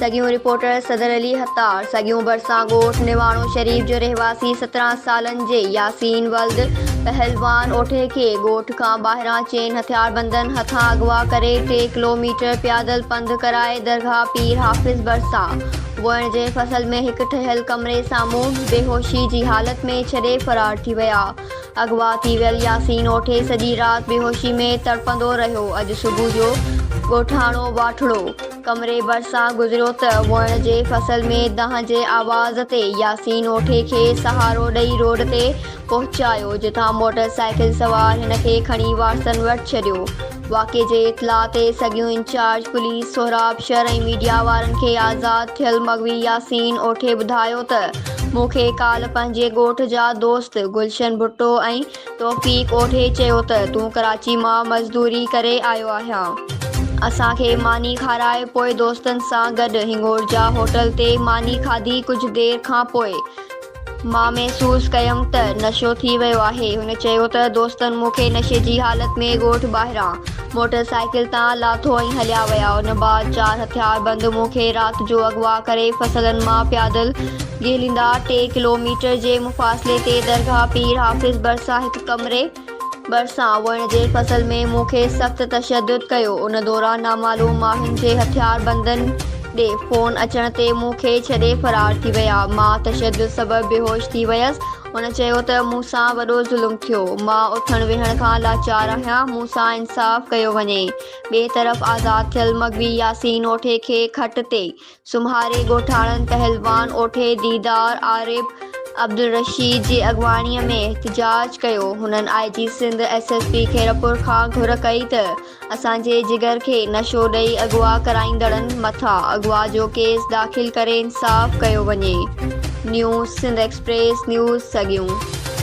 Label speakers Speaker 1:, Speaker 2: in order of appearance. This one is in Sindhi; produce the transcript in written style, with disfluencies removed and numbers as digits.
Speaker 1: سڳيون، رپورٽر صدر علي حطار، سڳيون ڀرسان ڳوٺ نواڻو شريف جو رهواسي 17 سالن جي ياسين ولد پهلوان اوٺي کي ڳوٺ کان ٻاهران چئن هٿياربندن هٿان اغوا ڪري ٽي ڪلوميٽر پيادل پنڌ ڪرائي درگاهه پير حافظ ڀرسان ووئڻ جي فصل ۾ هڪ ٺهيل ڪمري سامهون بيهوشي جي حالت ۾ ڇڏي فرار ٿي ويا. اغوا ٿي ويل ياسين اوٺي سڄي رات بيهوشي ۾ تڙپندو رهيو. اڄ صبح جو ڳوٺاڻو واٺڙو ڪمري ڀرسان گذريو ته ووئڻ جي فصل ۾ دانهن جي آواز تي ياسين اوٺي کي سهارو ڏئي روڊ تي پهچايو جتان موٽر سائيڪل سوار هن کي کڻي وارثن وٽ ڇڏيو. واقعي جي اطلاع تي سڳيون انچارج پوليس سهراب شر ۽ ميڊيا وارن کي آزاد ٿيل مغوي ياسين اوٺي ٻڌايو ته مون کي ڪالهه پنهنجي ڳوٺ جا دوست گلشن ڀٽو ۽ توفيق اوٺي چيو ته تون ڪراچي مان مزدوري ڪري آيو آهيان اسان کي ماني کارائي پوء دوستن سان گڏ هنڱورجا هوٽل تي ماني کاڌي ڪجهه دير کان پوء مان محسوس ڪيم ته نشو ٿي ويو آهي. هن چيو ته دوستن مون کي نشي جي حالت ۾ ڳوٺ ٻاهران موٽر سائيڪل تان لاٿو ۽ هليا ويا. ان بعد چار هٿياربند مون کي رات جو اغوا ڪري فصلن مان پيادل گهليندا ٽي ڪلوميٽر جي مفاصلي تي درگاهه پير حافظ ڀرسان هڪ ڪمري ڀرسان وڻ جي فصل ۾ مون کي سخت تشدد ڪيو. ان دوران نامعلوم ماڻهن جي هٿياربندن ڏي فون اچڻ تي مون کي ڇڏي فرار ٿي ويا. مان تشدد سبب بيهوش ٿي ويس. هن چيو ته مون سان وڏو ظلم ٿيو. مان اٿڻ ويهڻ کان لاچار آهيان. مون سان انصاف ڪيو وڃي. ٻئي طرف آزاد ٿيل مغوي ياسين اوٺي کي کٽ تي سمهاري ڳوٺاڻن پهلوان اوٺي ديدار عارب عبدالرشيد جي اڳواڻي ۾ احتجاج ڪيو. هنن I G Sindh, S S P Khairpur کان گهر ڪئي ته اسان جي جگر کي نشو ڏئي اغوا ڪرائيندڙن مٿان اغوا جو ڪيس داخل ڪري انصاف ڪيو وڃي. نيوز سنڌ ايڪسپريس نيوز سڳيون.